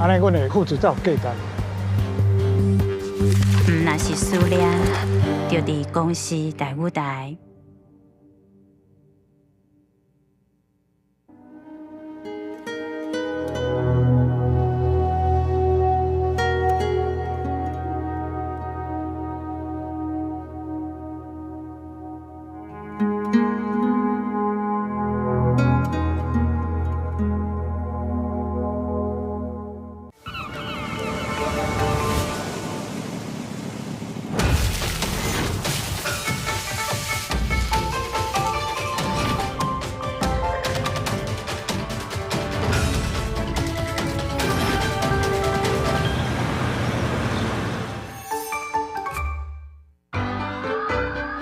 按呢阮的付出才有價值。毋若是思念，就佇公視台語台。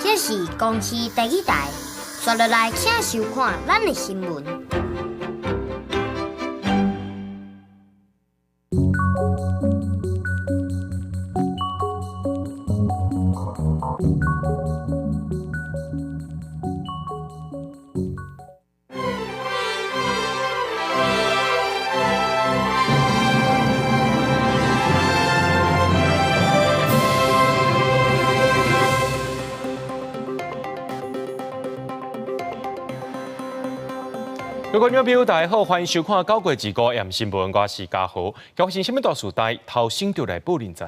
這是公視第一台，刷落來請收看咱的新聞。各位觀眾朋友，大家好，歡迎收看《九月二五 M 新聞》，我是嘉豪。發生啥物大事代，頭先就來報恁知。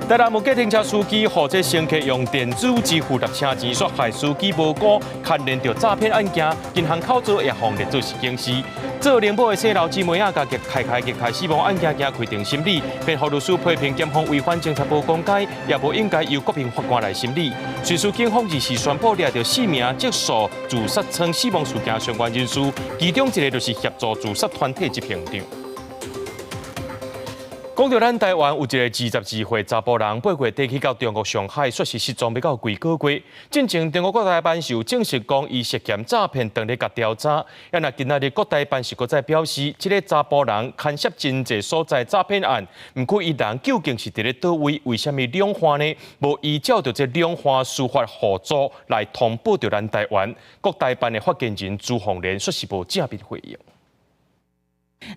台南有計程車司機予這乘客用電子支付納車錢，煞害司機無辜牽連著詐騙案件，銀行扣查也予列做是警司。做奶母的細老姊妹仔，共開開激開死亡案件，行開庭審理，辯護律師批評檢方違反政策無公開，也無應該由國民法官來審理。瑞士警方二時宣布掠著四名涉訴自殺倉死亡事件相關人士，其中一个就是協助自殺團體執行長。講著咱台灣有一个22歲查埔人，八月底去到中國上海，煞是失蹤欲到幾个月。進前中國國台辦是有證實講，伊涉嫌詐騙，當咧共調查。啊，若今仔日國台辦是閣再表示，這个查埔人牽涉真濟所在詐騙案，毋過伊人究竟是佇咧佗位？為啥物兩岸呢？無依照著這兩岸司法互助來通報著咱台灣？國台辦的發言人朱鳳蓮煞是無正面回應。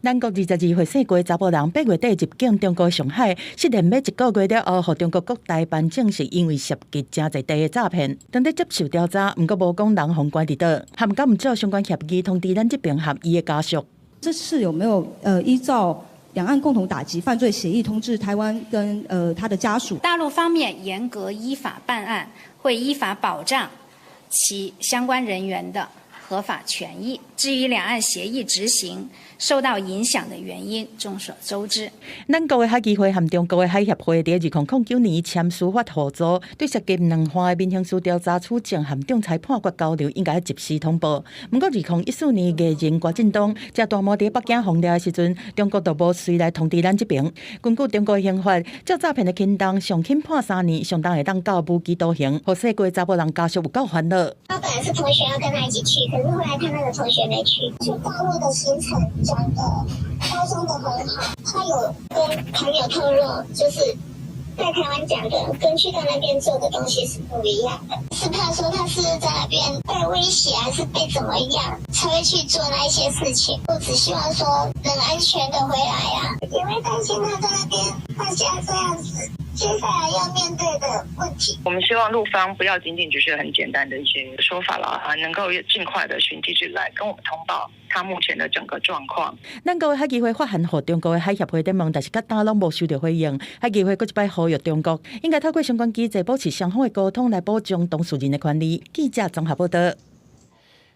咱國22歲姓郭查埔人，八月底入境中國上海，失聯欲一个月了後，予中國國台辦證實因為涉及誠濟地的詐騙，當咧接受調查，毋過無講人予關佇佗，含敢毋照相關協議通知咱這邊和伊的家屬。這次有沒有依照兩岸共同打擊犯罪協議通知台灣跟他的家屬？大陸方面嚴格依法辦案，會依法保障其相關人員的合法權益。至於兩岸協議執行受到影響的原因，眾所周知。咱國的海基會和中國的海協會佇2009年簽司法互助，對涉及兩岸的民刑事調查取證和仲裁判決交流，應該及時通報。毋過2014年藝人郭振東這大麻佇北京予掠的時陣，中國就無隨來通知咱這邊。根據中國刑法，這詐騙的輕重上輕判3年，上重會當到無期徒刑。予姓郭查埔人家屬有夠煩惱。他本來是同學要跟他一起去，可是後來他那個同學沒去。去大陸的行程講的包裝的很好，他有跟朋友透露，就是在台灣講的跟去到那邊做的東西是不一樣的，是怕說他是在那邊被威脅還是被怎麼樣，才會去做那一些事情。我只希望說能安全的回來啊，因為擔心他在那邊他現在這樣子，接下來要面對的問題。我們希望陸方不要僅僅只是很簡單的一些說法了啊，能夠盡快的循機制來跟我們通報他目前的整個狀況。咱國的海基會發函予中國的海協會咧問，但是到今攏無收著回應。海基會閣一擺呼籲中國，應該透過相關機制保持雙方的溝通，來保障當事人的權利。記者綜合報導。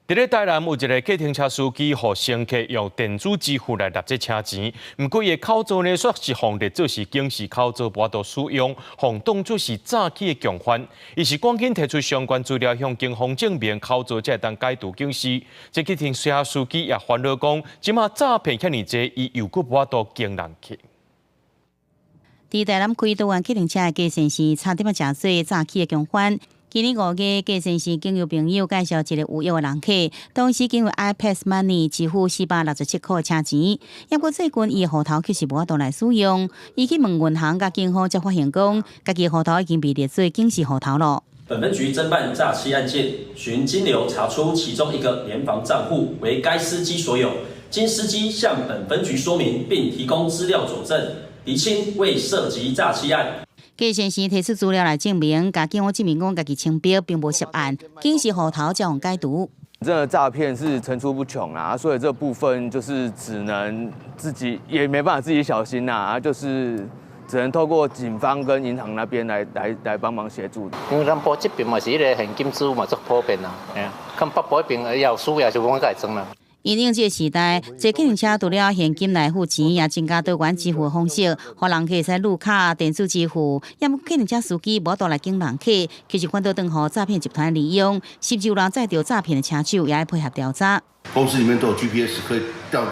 佇咧台南有一个計程車司機，予乘客用電子支付來納這車錢，毋過伊的口座呢，煞是予列做是警示口座，無法度使用，予當作是詐欺的共犯。伊是趕緊提出相關資料向警方證明口座才會當解除警示。這計程車司機也煩惱講，這馬詐騙遐爾濟，伊又閣無法度驚人去。佇台南開多元計程車的計程師，差點仔成做詐欺的共犯。今年5月，計程師經由朋友介紹一個有約的人客，當時經由 iPass Money 支付467塊車錢。不過最近伊的戶頭卻是無法度來使用，伊去問銀行佮警方，才發現講，家己戶頭已經被列做警示戶頭囉。本分局偵辦詐欺案件，循金流查出其中一個聯防帳戶為該司機所有，經司機向本分局說明，並提供資料佐證，釐清未涉及詐欺案。計先生提出資料來證明，共警方證明講家己清白，並無涉案，警示戶頭才予解除。這個詐騙是層出不窮啊，所以這部分就是只能自己也沒辦法自己小心啦，就是只能透過警方跟銀行那邊來幫忙協助。因為南部這邊嘛是彼个現金支付嘛足普遍啦，嘿啊，看北部彼邊也有需要就講才會裝啦。因應這個時代，坐計程車除了現金來付錢，也增加多元支付方式，予人客會使碌卡、電子支付。也毋過計程車司機無法度來揀人客，其實反倒當予詐騙集團利用，甚至有人載著詐騙的車手，也愛配合調查。公司裡面都有 GPS 可以調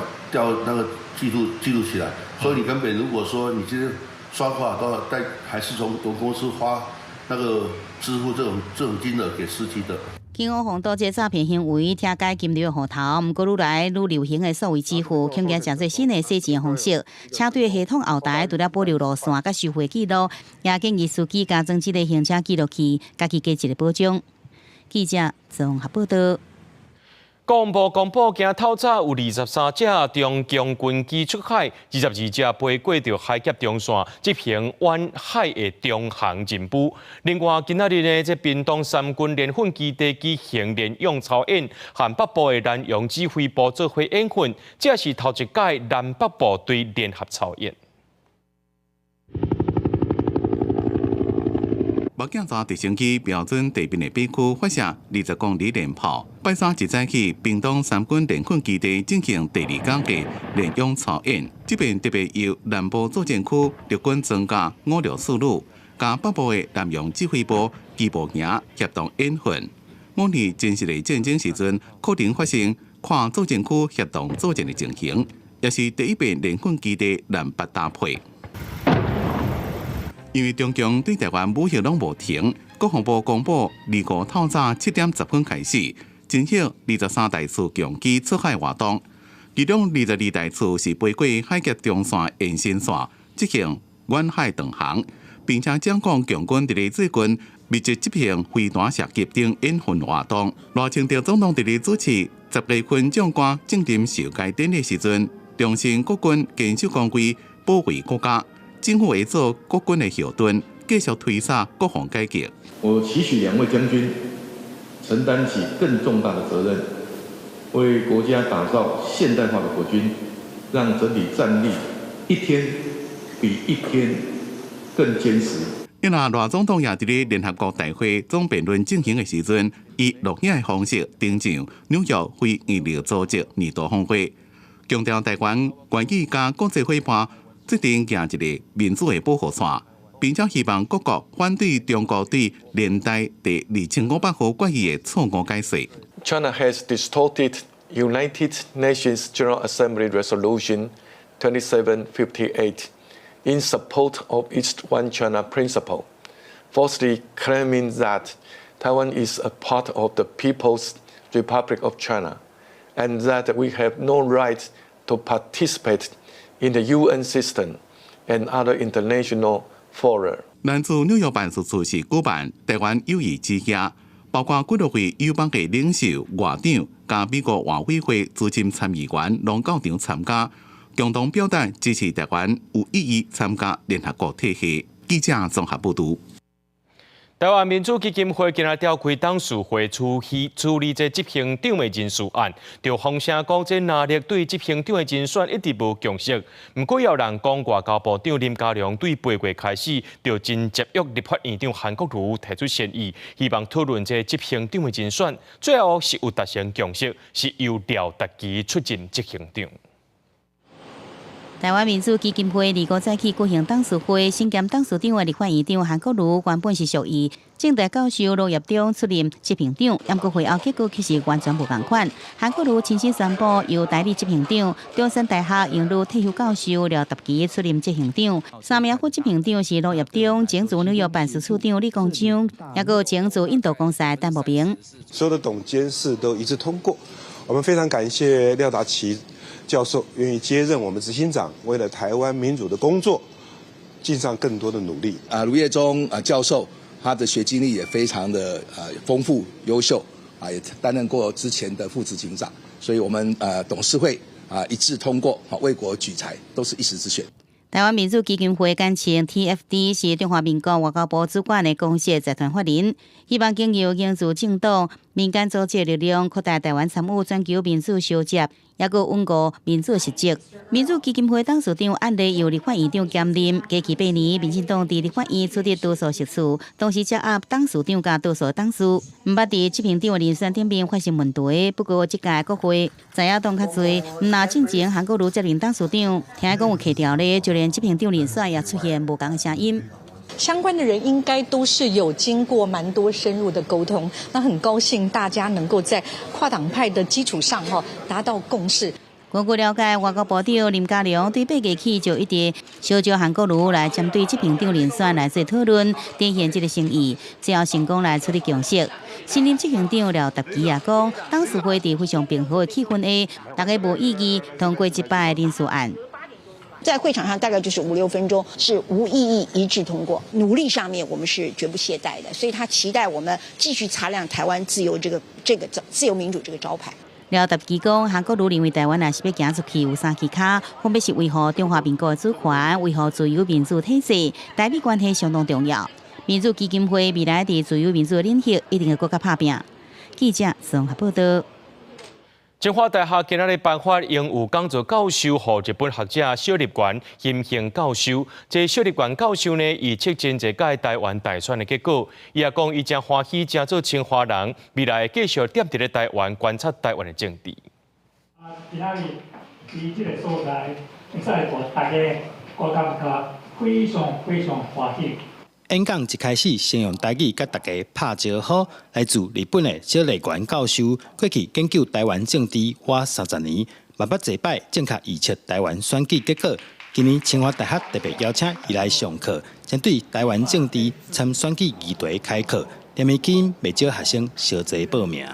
那個記錄起來，所以你根本如果說你今天刷卡都帶，還是從公司發那個支付這種金額給司機的。警方防堵這詐騙行為，拆解金流戶頭，毋過愈來愈流行的數位支付，恐驚成做新的洗錢方式。車隊系統後台除了保留路線佮收費記錄，也建議司機加裝這个行車記錄器，家己加一个保障。記者綜合報道。國防部公布，今透早有23架中共軍機出海，22隻飛過著海峽中線執行遠海的中航任務。另外，今仔日呢，這屏東三軍聯訓基地舉行聯勇操演，和北部的南洋指揮部做伙演訓，這是頭一擺南北部隊聯合操演。目鏡座直升機標準地面的飛區發射20公里連炮，拜三一早起，屏東三軍聯訓基地進行第二工的聯勇操演。這遍特別由南部作戰區陸軍裝甲564旅，佮北部的南洋指揮部機步營協同演訓。模擬真實的戰爭時陣，可能發生跨作戰區協同作戰的情形，也是第一遍聯訓基地南北搭配。因為中共對台灣武嚇攏無停，國防部公布，25透早7點10分開始進行23台次共機出海活動，其中22台次是飛過海峽中線延伸線，執行遠海導航，並且講共軍佇咧最近密集執行飛彈射擊等演訓活動。賴清德總統佇咧主持十個軍將官政任受階典禮時陣，重申國軍堅守崗位，保衛國家。政府會做國軍的後盾，繼續推捒國防改革。我期許兩位將軍承擔起更重大的責任，為國家打造現代化的國軍，讓整體戰力一天比一天更堅實。另外，賴總統也佇咧聯合國大會總辯論進行的時陣，以錄影的方式登場紐約非營利組織年度峰會，強調台灣願意佮國際夥伴制定行一个民主的保護線，並且希望各國反對中國對聯大第2500號決議的錯誤解釋。 China has distorted United Nations General Assembly Resolution 2758 in support of its One China principle, falsely claiming that Taiwan is a part of the People's Republic of China and that we have no right to participate in the UN system and other international fora. 南駐紐約辦事處是舉辦台灣友誼之夜，包括幾多位友邦的領袖、外長，佮美國外委會資深參議員攏到場參加，共同表達支持台灣有意義參加聯合國體系。記者綜合報導。台灣民主基金會今仔召開董事會處理這執行長的人事案，就風聲講這藍綠對執行長的人選一直無共識。毋過有人講外交部長林佳龍對8月開始就真接約立法院長韓國瑜提出善意，希望討論這執行長的人選，最後是有達成共識，是由廖達基出任執行長。台灣民主基金會25早起舉行董事會，身兼董事長的立法院長韓國瑜原本是屬意政大教授盧業中出任執行長，毋過會後結果其實完全無仝款。韓國瑜親身宣布由代理執行長、中山大學榮譽退休教授廖達基出任執行長。三名副執行長是盧業中、前駐紐約辦事處長李光章，抑閣前駐印度公司的陳慕明。所有的董監事都一致通過，我們非常感謝廖達基教授願意接任我們執行長，為了台灣民主的工作，盡上更多的努力。啊，盧業中啊教授，他的學經歷也非常的豐富優秀，啊，也擔任過之前的副執行長，所以我們董事會啊一致通過，為國舉才都是一時之選。台灣民主基金會簡稱 TFD 是中華民國外交部主管的公設財團法人，希望經由凝聚政黨、民間組織力量，擴大台灣參與全球民主相接，抑閣穩固民主實質。民主基金會董事長按例由立法院長兼任，過去8年，民進黨佇立法院取得多數席次，同時掌握董事長佮多數董事。毋捌佇執行長的人選頂面發生問題，不過這屆國會在野黨較濟，毋但進前韓國瑜接任董事長，聽講有協調咧，就連執行長人選也出現無仝的聲音。相關的人應該都是有經過蠻多深入的溝通，那很高興大家能夠在跨黨派的基礎上，哈達到共識。根據了解，外交部長林佳龍對8月起就一直相召韓國瑜來針對執行長人選來做討論，展現這個誠意，最後成功來取得共識。新任執行長廖達基也講，董事會佇非常平和的氣氛下，大家無異議通過這擺的人事案。在會場上大概就是五六分鐘，是無異議一致通過。努力上面我們是絕不懈怠的，所以他期待我們繼續擦亮台灣自由這個自由民主這個招牌。廖達基講，韓國瑜認為台灣若是欲行出去有三支跤，分別是維護中華民國的主權、維護自由民主體制，台美關係相當重要。民主基金會未來佇自由民主的領域一定會閣較拍拚。記者綜合報道。清華大學今仔日頒發榮譽講座教授，予日本學者小笠原欣幸教授。這小笠原教授呢，預測真濟屆台灣大選的結果。伊也講，伊誠歡喜，成做清華人，未來會繼續踮佇咧台灣觀察台灣的政治。啊，今仔日佇這个所在，會使予大家，我感覺非常非常歡喜。演講一開始，先用台語佮大家拍招呼。來自日本的小笠原教授，過去研究台灣政治倚30年，嘛捌濟擺正確預測台灣選舉結果。今年清華大學特別邀請伊來上課，針對台灣政治參選舉議題開課。連日間袂少學生相齊報名。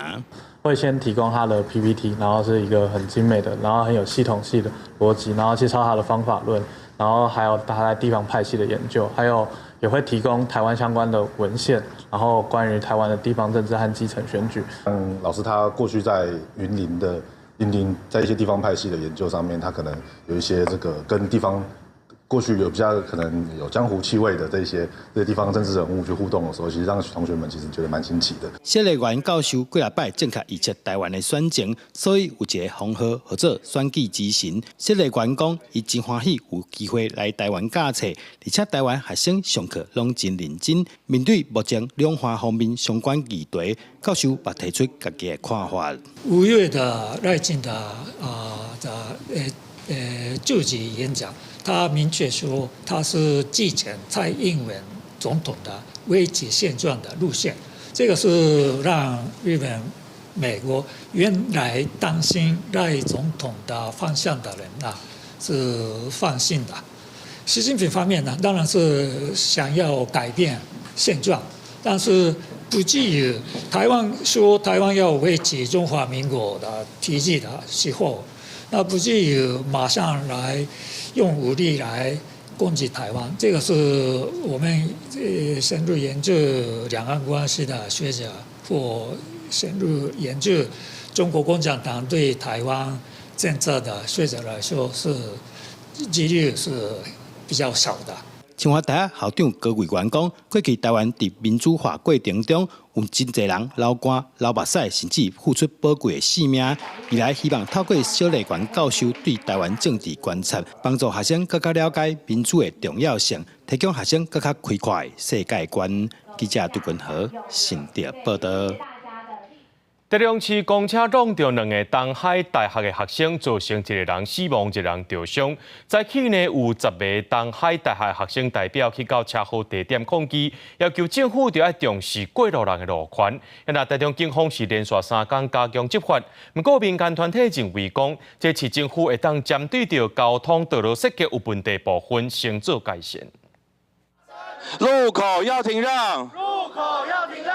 會先提供他的 PPT，然後是一個很精美的，然後很有系統性的邏輯，然後介紹他的方法論，然後還有他在地方派系的研究，還有也會提供台灣相關的文獻，然後關於台灣的地方政治和基層選舉。嗯，老師他過去在雲林的雲林，在一些地方派系的研究上面，他可能有一些這個跟地方過去有比較可能有江湖氣味的這些地方政治人物去互動的時候，其實讓同學們其實覺得蠻新奇的。小笠原教授幾若擺正確預測台灣的選情，所以有一個封號號做選舉之神。小笠原講，伊真歡喜有機會來台灣教冊，而且台灣學生上課攏真認真。面對目前兩岸方面相關議題，教授嘛提出家己的看法。5月的賴清德啊的就職演講。他明確說，他是繼承蔡英文總統的維持現狀的路線，這個是讓日本、美國原來擔心賴總統的方向的人啊，是放心的。習近平方面呢，當然是想要改變現狀，但是不至於台灣說台灣要維持中華民國的體制的時候，那不至於馬上來用武力來攻擊台灣，這個是我們深入研究兩岸關係的學者或深入研究中國共產黨對台灣政策的學者來說，是幾率是比較小的。清華大學校長高貴元講，過去台灣佇民主化過程中，有真濟人流汗、流目屎，甚至付出寶貴的性命。未來希望透過小笠原教授對台灣政治觀察，幫助學生閣較了解民主的重要性，提供學生閣較開闊的世界觀。記者杜君和新竹報道。台中市公車挵著兩个東海大學的學生，造成一个人死亡，一个人著傷。早起呢，有10个東海大學學生代表去到車禍地點抗議，要求政府著愛重視過路人的路權。若台中警方是連續3工加強執法，毋過民間團體認為講，這市政府會當針對著交通道路設計有問題部分先做改善。路口要停讓，路口要停讓。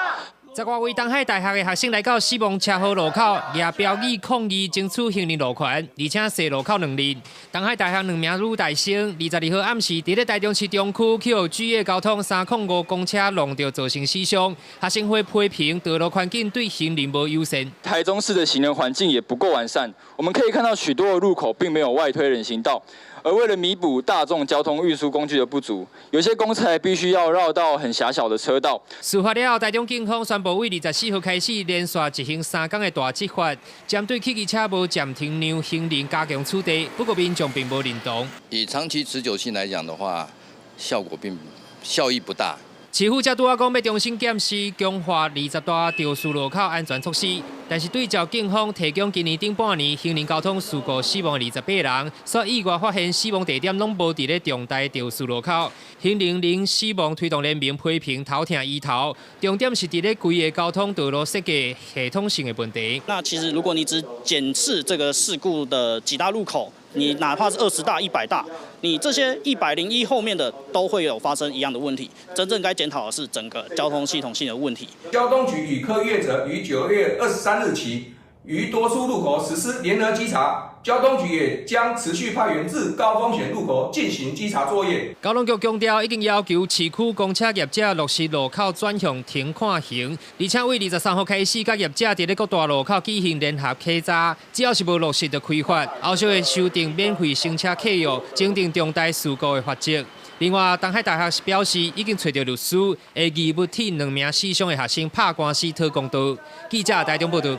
十外位東海大學的學生來到死亡車禍路口，舉標語抗議爭取行人路權，而且踅路口兩日。東海大學兩名女大生，22號暗時佇咧台中市中區去予巨業交通305公車撞著，造成死傷。學生會批評道路環境對行人無友善。台中市的行人環境也不夠完善，我們可以看到許多的路口並沒有外推人行道。而為了彌補大眾交通運輸工具的不足，有些公車必須要繞到很狹小的車道。事發了後，台中警方宣布，對24號開始連續執行3工的大執法，針對汽機車無暫停讓行人加強處罰。不過民眾並無認同。以長期持久性來講的話，效果並效益不大。市府才拄仔講欲重新檢視強化20大肇事路口安全措施，但是對照警方提供今年頂半年行人交通事故死亡的28人，煞意外發現死亡地點攏無佇咧重大肇事路口。行人零死亡推動聯盟批評頭痛醫頭，重點是佇咧規個交通道路設計系統性的問題。那其實如果你只檢視這個事故的幾大路口，你哪怕是20大、100大，你這些101後面的都會有發生一樣的問題。真正該檢討的是整個交通系統性的問題。交通局與客業者於9月23日起，於多處路口實施聯合稽查。交通局也將持續派員至高風險路口進行稽查作業。交通局強調，已經要求市區公車業者落實路口轉向停看行，而且對23號開始，佮業者佇咧各大路口舉行聯合檢查，只要是無落實就開罰。後續會修訂免費乘車契約，增訂重大事故的罰則。另外，東海大學表示，已經揣著律師，會義務替兩名死傷的學生拍官司討公道。記者台中報導。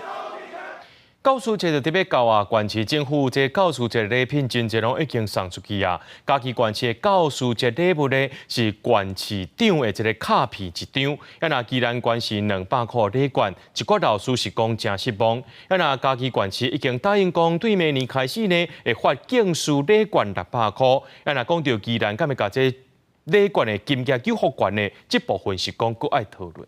教師節就特別到啊，縣市政府這教師節禮品真濟攏已經送出去啊。嘉義縣市的教師節禮物呢，是縣市長的一個卡片一張。啊，若宜蘭縣是200箍禮券，一寡老師是講誠失望。啊，若嘉義縣市已經答應講，對明年開始呢，會發敬師禮券600箍。啊，若講著宜蘭，敢會共這禮券的金額閣予懸呢？這部分是講閣愛討論。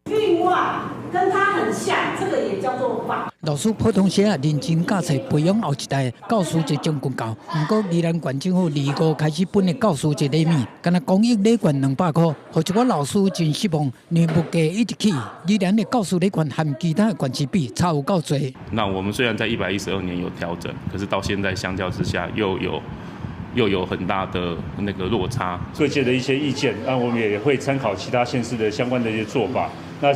另外，跟他很像，這個也叫做法。老師普通時啊，認真教冊，培養後一代教師節將軍教。毋過宜蘭縣政府25開始分的教師節禮物，干焦公益禮券200箍，予一寡老師真失望，因為物價一直起，宜蘭的教師禮券和其他的縣市比差有夠濟。那我們雖然在112年有調整，可是到現在相較之下又有很大的那個落差。各界的一些意見，那我們也會參考其他縣市的相關的一些做法。那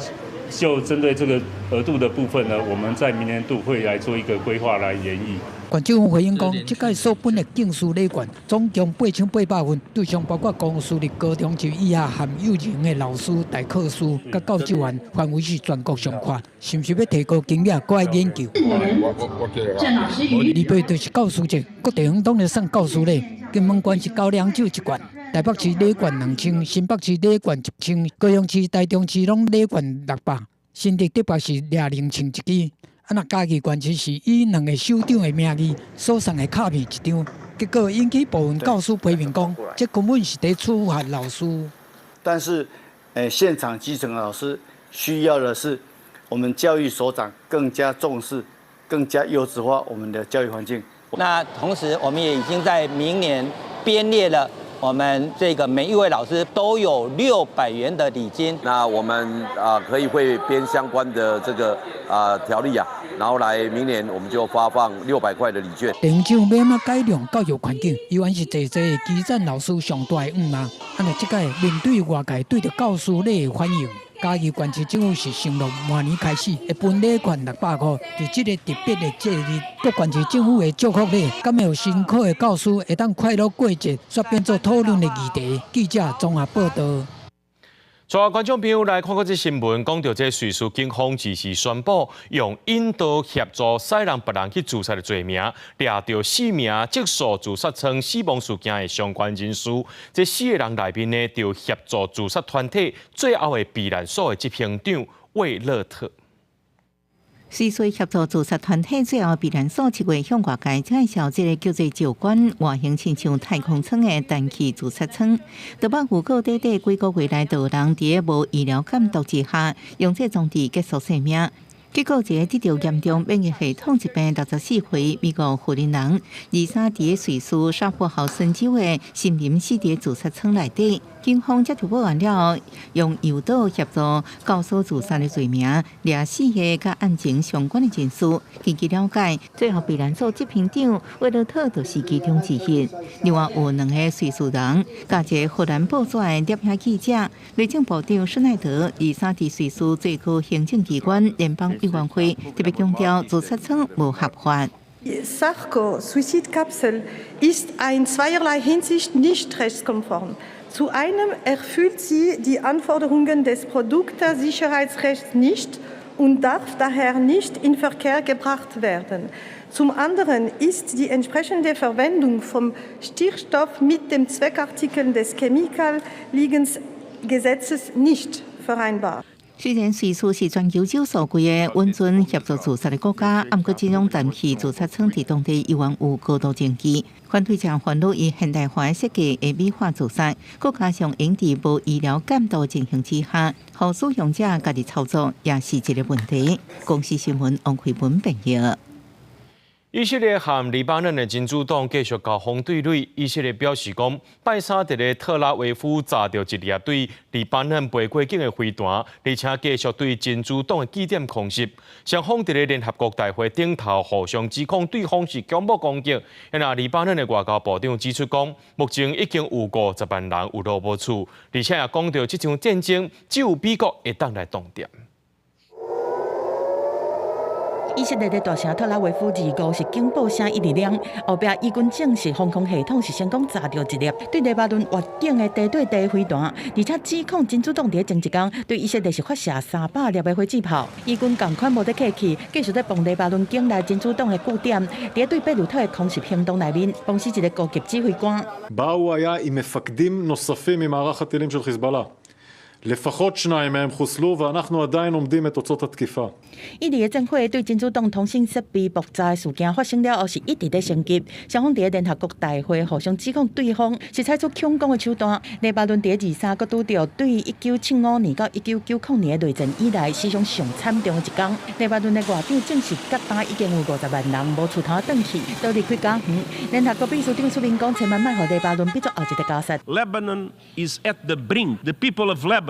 就針對這個額度的部分呢，我們在明年度會來做一個規劃來研議。縣政府回應講，這屆所分的敬師禮券總共8800份，對象包括公私立高中及以下含幼稚園的老師、代課師、佮教職員，範圍是全國上寬。是毋是欲提高金額，閣愛研究？禮拜就是教師節，各地方攏咧送教師禮。金門縣是高粱酒一罐，台北市禮券2000，新北市禮券1000，高雄市、台中市攏禮券600，新竹特別是掠零槍一支。啊，若嘉義縣市是以兩个首長的名義所送的卡片一張，結果引起部分教師批評講，這根本是佇處罰老師。但是，現場基層的老師需要的是我們教育首長更加重視、更加優質化我們的教育環境。那同時，我們也已經在明年編列了我們這個每一位老師都有600元的禮金。那我們啊可以會編相關的這個啊條例啊，然後來明年我們就發放600塊的禮券。地方欲按怎改良教育環境，依然是濟濟基層老師上大的願望。啊，若這擺面對外界對著教師禮的反應，嘉義縣市政府是承諾明年開始會分禮券600箍，佇這個特別的節日，各縣市政府的祝福禮，敢會予辛苦的教師會當快樂過節，煞變做討論的議題。記者綜合報導。帶觀眾朋友來看看這新聞，講著這瑞士警方這時宣布，用引導協助使人別人去自殺的罪名，掠著四名積數自殺艙死亡事件的相關人士。這四個人內面呢，著協助自殺團體最後的避難所的執行長魏樂特。瑞士協助自殺團體最後避難所7月向外界介紹這个叫做石棺外形親像太空艙的氮氣自殺艙。台北預告短短幾個月內，就有人佇無醫療監督之下，用這裝置結束生命。結果，一個得著嚴重免疫系統疾病64歲美國婦人，23佇瑞士沙夫豪森州的森林死佇自殺艙內底。警方接到報案了後，用誘導協助教唆自殺的罪名，掠四个佮案情相關的人士。根據了解，最後避難所執行長威洛特就是其中之一。另外有兩個瑞士人，佮一个荷蘭報紙的攝影記者。內政部長施奈德23佇瑞士最高行政機關聯邦委員會特別強調，自殺艙無合法。 Sarco Suizidkapsel ist in zweierlei Hinsicht nicht rechtskonform. Zu einem erfüllt sie die Anforderungen des Produktsicherheitsrechts nicht und darf daher nicht in Verkehr gebracht werden. Zum anderen ist die entsprechende Verwendung von Stickstoff mit dem Zweckartikel des Chemikaliengesetzes nicht vereinbar. 雖然瑞士是全球少數幾个允准協助自殺的國家，毋過這種氮氣自殺艙佇當地依然有高度爭議。反對者煩惱以現代化的設計會美化自殺，閣加上營地無醫療監督情形之下，予使用者家己操作也是一個問題。公視新聞王慧文編譯。以色列和黎巴嫩的真主黨繼續交鋒對壘。以色列表示講，拜三佇咧特拉維夫炸著一粒對黎巴嫩飛過境的飛彈，而且繼續對真主黨的據點空襲。雙方佇咧聯合國大會頂頭互相指控對方是恐怖攻擊。那黎巴嫩的外交部長指出講，目前已經有50萬人有路無厝，而且也講著這場戰爭只有美國會當來終結。以色列的大城特拉維夫25是警報聲一直響，後壁以軍證實防空系統是成功炸著一粒對黎巴嫩越境的地對地飛彈，而且指控真主黨佇前一工對以色列是發射300粒的火箭炮。以軍仝款無咧客氣，繼續咧轟黎巴嫩境內真主黨的據點，佇對貝魯特的空襲行動內面，轟死一个高級指揮官。 באו היה עם מפקדים נוספים ממערך הטילים של חיזבאללה. לפחות שניים מהם חוסלו ואנחנו עדיין אומדים את תוצאות התקיפה. 以利的戰火對真主黨通信設備爆炸事件發生了後，是一直咧升級。雙方佇咧聯合國大會互相指控對方是採取恐攻的手段。黎巴嫩佇23閣拄著對1975年到1990年的內戰以來史上上慘重的一工。黎巴嫩的外長證實，佮今已經有50萬人無厝通轉去，都離開家園。聯合國秘書長出面講，千萬莫予黎巴嫩變做後一個加薩。 Lebanon is at the brink. The people of Lebanon,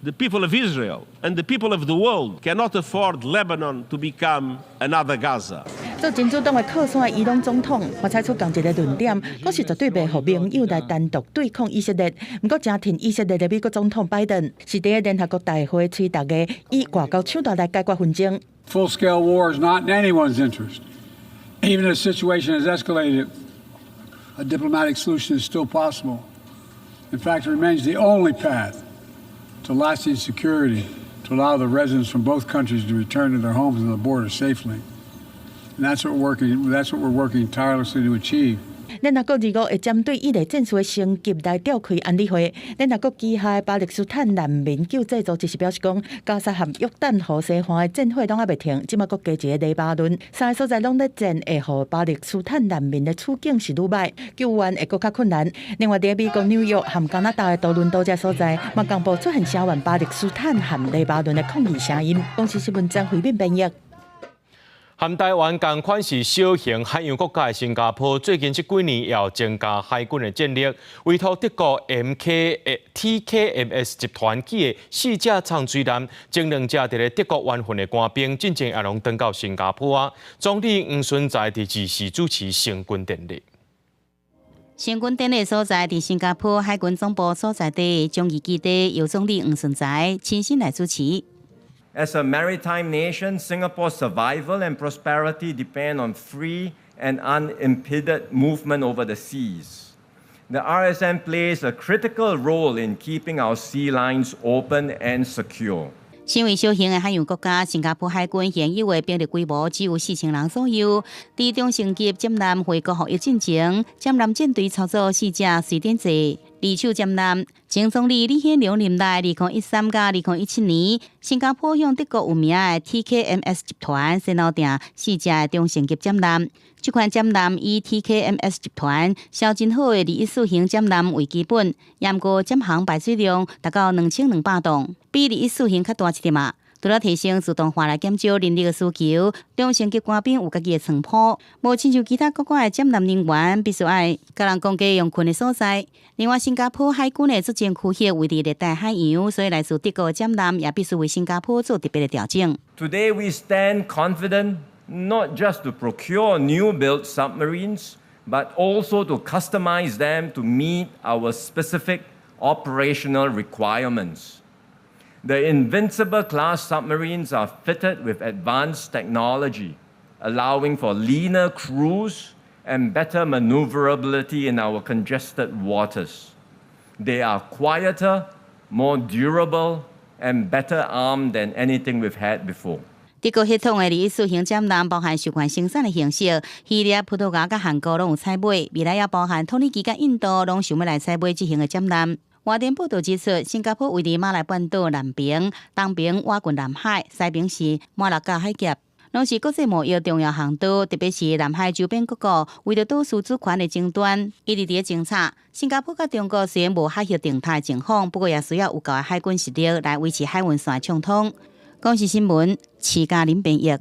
the people of Israel, and the people of the world cannot afford Lebanon to become another Gaza. 做真主黨的靠山的伊朗總統，嘛採取仝一个論點，講是絕對袂予盟友來單獨對抗以色列。毋過，誠挺以色列的美國總統拜登，是佇咧聯合國大會催逐家以外交手段來解決紛爭。 Full-scale war is not in anyone's interest. Even if the situation has escalated, a diplomatic solution is still possible. In fact, it remains the only path to lasting security to allow the residents from both countries to return to their homes on the border safely. And that's what we're working tirelessly to achieve. 聯合國25會針對以黎戰事的升級來召開安理會。聯合國旗下的巴勒斯坦難民救濟組織是表示講，加沙和約旦河西岸的戰火攏猶未停，這馬閣加一个黎巴嫩，三个所在攏咧戰，會予巴勒斯坦難民的處境是愈䆀，救援會閣較困難。另外，佇美國紐約和加拿大的多倫多這所在，嘛同步出現聲援巴勒斯坦和黎巴嫩的抗議聲音。公視新聞張惠敏編譯。和台灣仝款是小型海洋國家的新加坡，最近這幾年也有增加海軍的戰力，委託德國 TKMS 集團起的四隻長水艦，前兩隻佇咧德國完訓的官兵，進前也攏轉到新加坡啊。總理黃循財佇二四主持成軍典禮。成軍典禮所在佇新加坡海軍總部所在地樟宜基地，由總理黃循財親身來主持。 As a maritime nation, Singapore's survival and prosperity depend on free and unimpeded movement over the seas. The RSN plays a critical role in keeping our sea lines open and secure. 身為小型的海洋國家，新加坡海軍現有的兵力規模只有4000人左右。佇中型級艦艦回國服役進前，艦艦艦隊操作四隻瑞典製二手艦艦。前總理李顯龍任內，2013到2017年，新加坡向德國有名的 TKMS 集團先後訂四隻中型級艦艦。這款艦艦以 TKMS 集團銷真好的214型艦艦為基本，毋過艦航排水量達到2200噸，比214型較大一點仔。除了提升自動化來減少人力的需求，中層級官兵有家己的床鋪，無親像其他國家的戰艦人員必須愛共人共用睏的所在。另外，新加坡海軍的作戰區域位佇熱帶海洋，所以來自德國的戰艦也必須為新加坡做特別的調整。 Today we stand confident not just to procure new built submarines, but also to customize them to meet our specific operational requirements. The Invincible class submarines are fitted with advanced technology, allowing for leaner crews and better maneuverability in our congested waters. They are quieter, more durable, and better armed than anything we've had before. 德國系統的21四型戰艦包含授權生產的形式，希臘、葡萄牙佮韓國攏有採買，未來也包含土耳其佮印度攏想欲來採買這型的戰艦。外電報道指出，新加坡位佇馬來半島南爿、東爿倚近南海，西爿是馬六甲海峽，攏是國際貿易重要航道，特別是南海周邊各國為著島嶼主權的爭端，一直佇咧偵查。新加坡佮中國雖然無海域定脫的情況，不過也需要有夠的海軍實力來維持海運線暢通。公視新聞，徐嘉玲編譯。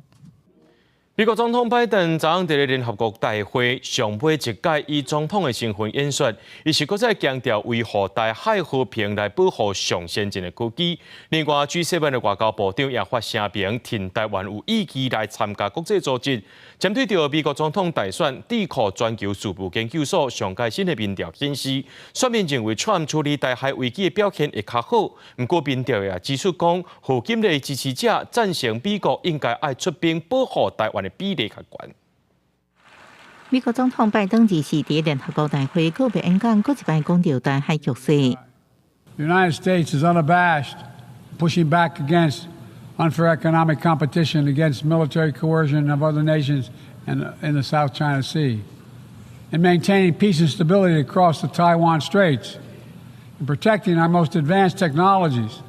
美國總統拜登昨昏佇咧聯合國大會上尾一擺以總統的身份演說，伊是閣再強調維護台海和平來保護上先進的科技。另外，G7 的外交部長也發聲明，挺台灣有意志來參加國際組織。針對著美國總統大選，智庫全球事務研究所上蓋新的民調顯示，選民認為川普處理台海危機的表現會較好。毋過民調也指出講，賀錦麗支持者贊成美國應該愛出兵保護台灣的比例較懸。美國總統拜登二四佇聯合國大會告別演講，閣一擺講著台海局勢。 The United States is unabashed, pushing back against unfair economic competition, against military coercion of other nations in the South China Sea, and maintaining peace and stability across the Taiwan Straits, and protecting our most advanced technologies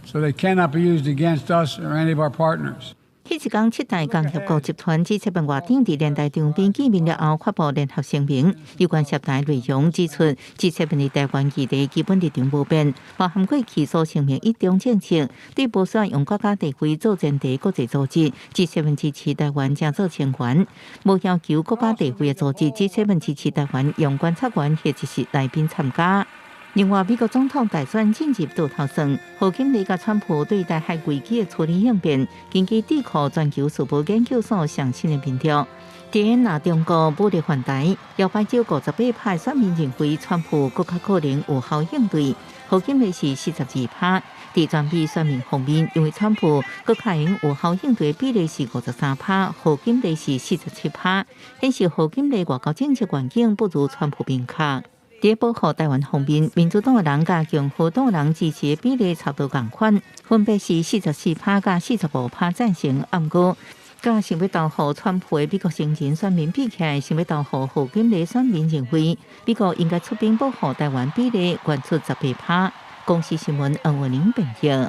so they cannot be used against us or any of our partners. 彼一工，七大工業國集團 G7 外長佇聯大場邊見面了後，發布聯合聲明，有關涉台內容指出，G7 佇台灣議題基本立場無變，包含過去所聲明一中政策，對無需要用國家地位做前提國際組織，G7 支持台灣正做成員，無要求國家地位的組織，G7 支持台灣用觀察員或者是來賓參加。另外，美國總統大選進入倒頭算，賀錦麗佮川普對台海危機的處理應變，根據智庫全球事務研究所上新的民調，佇若中國武力犯台，搖擺州58%選民認為川普閣較可能有效應對，賀錦麗是42%。佇全美選民方面，認為川普閣較會有效應對比例是53%，賀錦麗是47%，顯示賀錦麗外交政策願景不如川普明確。佇保護台灣方面，民主黨的人佮共和黨的人支持的比例差不多仝款，分別是44%佮45%贊成。毋過，佮想欲投予川普的美國成人選民比起來，想欲投予賀錦麗選民認為，美國應該出兵保護台灣比例懸出18%。公視新聞黃文玲編譯。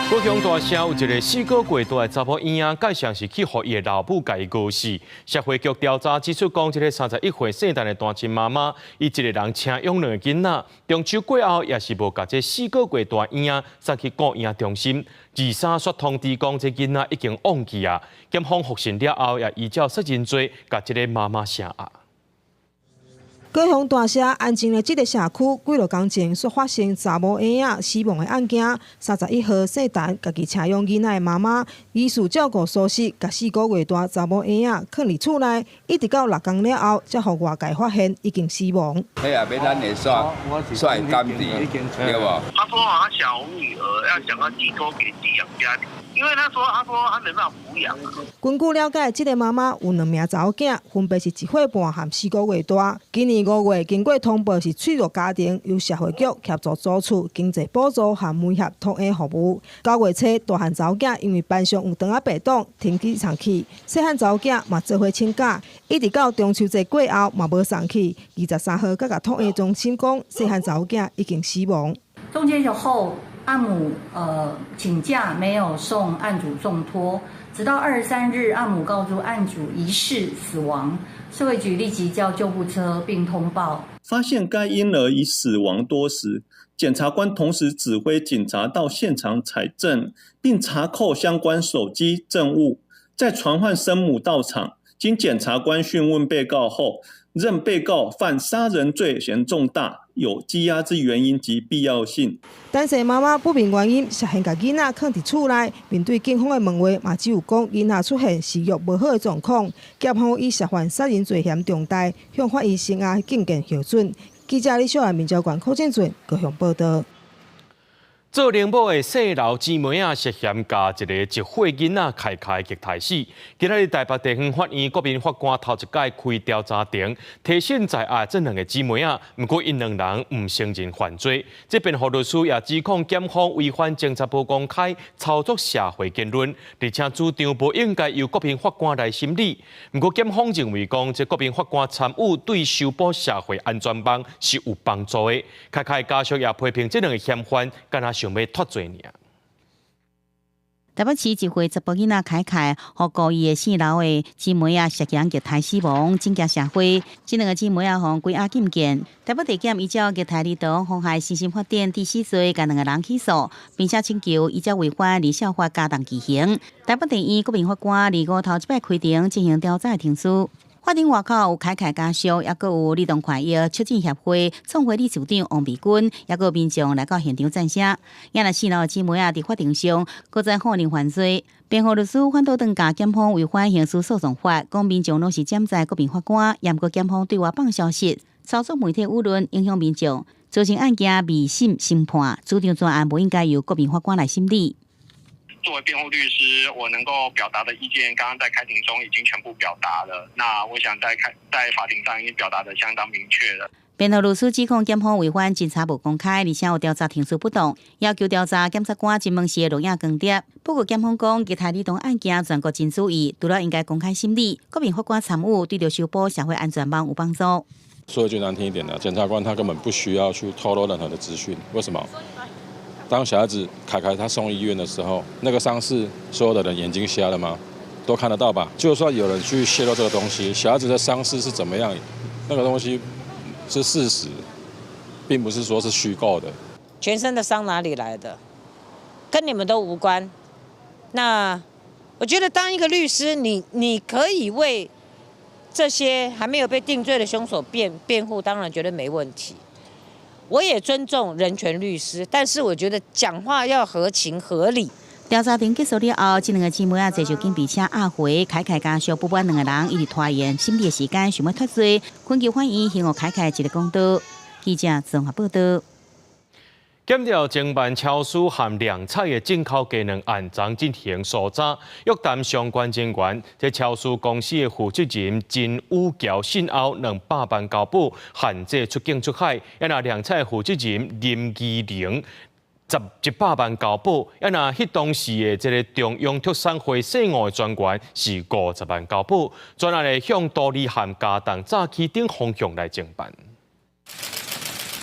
高雄大城有一個4個月大的查某嬰仔，蓋上是去予伊的老母共伊餓死。社會局調查指出，講這个31歲姓陳的單親媽媽，伊一个人請養兩个囡仔，中秋過後也是無共這4個月大嬰仔送去顧嬰中心。23煞通知講，這囡仔已經往去啊。檢方複審了後，也依照殺人罪，共這个媽媽聲押。高雄大社安靜的這个社區，幾落工前煞發生查某嬰仔死亡的案件。31號姓陳，家己請養囡仔的媽媽，疑似照顧疏失，共4個月大查某嬰仔囥佇厝內，一直到6工了後，才予外界發現已經死亡。彼也欲咱的煞煞會監佇，對無？他說他小女兒要想要寄託給寄養家庭，因為他說他說他沒辦法撫養。根據了解，這个媽媽有兩名查某囝，分別是1歲半和4個月大。今年5月經過通報是脆弱家庭，由社會局協助租厝、經濟補助和媒合托嬰服務。9月初，大漢查某囝因為班上有腸仔病毒，停止上去；細漢查某囝嘛做伙請假，一直到中秋節過後嘛無送去。23號，閣共托嬰中心講，細漢查某囝已經死亡。中秋節後，案母請假沒有送案主送托，直到23日，案母告訴案主疑似死亡，社會局立即叫救護車並通報。發現該嬰兒已死亡多時。檢察官同時指揮警察到現場採證，並查扣相關手機證物，再傳喚生母到場。經檢察官訊問被告後，認被告犯殺人罪嫌重大，有羈押之原因及必要性。陳姓媽媽不明原因涉嫌共囡仔囥佇厝內，面對警方的問話，嘛只有講囡仔出現食欲無好的狀況，檢方以涉犯殺人罪嫌重大，向法院聲押禁見核准。記者李小蘭、民交館柯建俊高雄報道。做奶母的四樓姊妹仔涉嫌共一個1歲囡仔凱凱虐待死。今仔日台北地方法院國民法官頭一擺開調查庭，提審在案這兩个姊妹仔，毋過𪜶兩人毋承認犯罪。這辯護律師也指控檢方違反偵查無公開、操作社會言論，而且主張無應該由國民法官來審理。毋過檢方認為講，這國民法官參與對修補社會安全網是有幫助的。凱凱家屬也批評這兩个嫌犯，敢若想欲脫罪爾。台北市1歲查埔囡仔凱凱，予故意的四樓的姊妹仔涉嫌虐待死亡，震驚社會。這兩个姊妹仔予關押禁見。台北地檢依照虐待兒童妨害身心發展致死罪，共兩个人起訴，並且請求依照違反兒少法加重其刑。台北地院國民法官25頭一擺開庭進行調查的程序。法庭外口有凱凱家屬，抑閣有兒童權益促進協會創會理事長王美君，抑閣有民眾來到現場贊聲。也若四樓的姊妹仔佇法庭上，閣再否認犯罪。辯護律師反倒轉共檢方違反刑事訴訟法，講民眾攏是潛在國民法官，嚴過檢方對外放消息，操作媒體輿論，影響民眾，造成案件未審先判，主張全案無應該由國民法官來審理。作為辯護律師，我能夠表達的意見，剛剛在開庭中已經全部表達了。那我想在法庭上已經表達得相當明確了。辯護律師指控檢方違反偵查無公開，而且有調查程序不當，要求調查檢察官質問時的錄影光碟。不過檢方講，虐待兒童案件全國真注意，除了應該公開審理，國民法官參與對著修補社會安全網有幫助。說一句難聽一點的，檢察官他根本不需要去透露任何的資訊，為什麼？當小孩子凱凱他送醫院的時候，那個傷勢，所有的人眼睛瞎了嗎？都看得到吧？就算有人去泄露這個東西，小孩子的傷勢是怎麼樣，那個東西是事實，並不是說是虛構的。全身的傷哪裡來的？跟你們都無關。那我覺得當一個律師，你可以為這些還沒有被定罪的兇手辯護，當然絕對沒問題。我也尊重人權律師，但是我覺得講話要合情合理。調查庭結束了後，這兩个姊妹仔坐上警備車押回，凱凱家屬不滿兩个人一直拖延審理的時間，想欲脫罪，懇求法院還予凱凱一个公道。記者綜合報道。檢調偵辦超市含兩菜的進口雞卵案，昨進行搜查，約談相關人員。這超市公司的負責人陳宇橋信後200萬交保，限制出境出海。也若兩菜負責人林義玲100萬交保，也若彼當時的這个中央畜產會稅務的專員是50萬交保，專案會向都里和加重早起等方向來偵辦。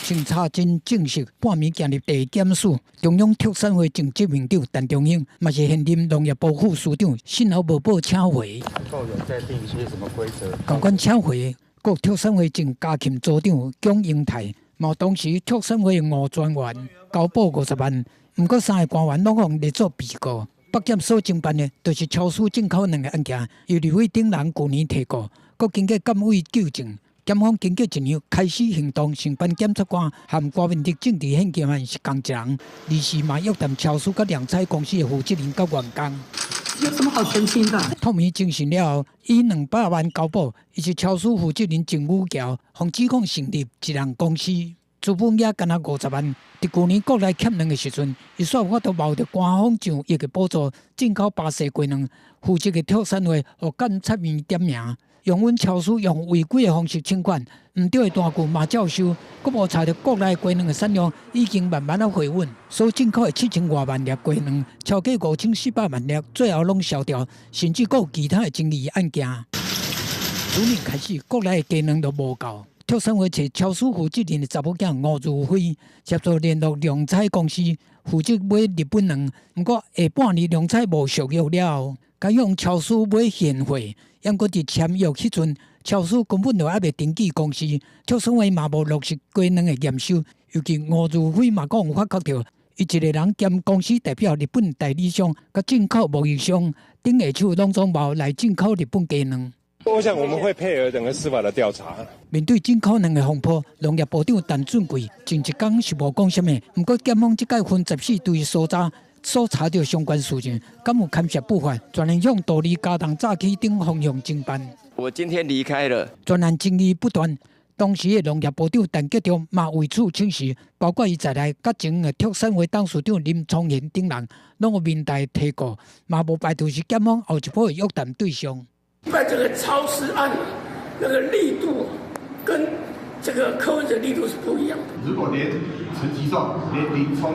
偵查真正式，半暝行入地檢署，中央畜產會前執行長陳中興，嘛是現任農業部副司長，信後無報請回。有在定一些什麼規則？仝款請回，閣畜產會前家禽組長蔣英泰，嘛當時畜產會吳專員交保50萬，毋過三个官員攏予列做被告。北檢所偵辦的，就是超市進口卵的案件，由立委等人舊年提告，閣經過監委糾正。檢方經過一年開始行動，承辦檢察官和郭明德政治獻金案是仝一人，而是嘛約談超市佮兩菜公司的負責人佮員工。有什麼好澄清的？透明偵訊了後，以200萬交保，伊是超市負責人鄭宇橋，予指控成立一人公司，資本額干焦50萬。佇舊年國內欠卵的時陣，伊煞有法度冒著官方上億的補助進口巴西雞卵，負責的畜產會予監察院點名。用阮超市用違規的方式請款，毋對的單據嘛照收，閣無查著國內雞卵的產量已經慢慢仔回穩，所進口的7000外萬粒雞卵，超過5400萬粒，最後攏銷掉，甚至閣有其他的爭議案件。去年開始，國內的雞卵都無夠，卓胜华揣超市负责人的查某囝吴如飞协助联络良彩公司负责买日本卵，毋过下半年良彩無續約了後，共向超市買現貨，猶閣佇簽約彼陣，超市根本就猶未登記公司，卓勝華嘛無落實雞卵的驗收，尤其吳如飛嘛講有發覺著，伊一个人兼公司代表日本代理商、佮進口貿易商頂下手，攏總無來進口日本雞卵。我想我們會配合整個司法的調查。面對進口卵的風波，農業部長陳俊貴前一工是無講啥物，毋過檢方這擺分14隊搜查，搜查著相關事情，敢有牽涉不法，全然向道理加重早起等方向偵辦。我今天離開了，專案爭議不斷。當時的農業部長陳吉仲嘛為此請辭，包括伊在內，佮前的卓勝華董事長林聰賢等人，攏有面台提告，嘛無排除是檢方後一步的約談對象。辦這個超市案，那個力度跟這個柯文哲力度是不一樣的。如果連陳吉仲、連林聰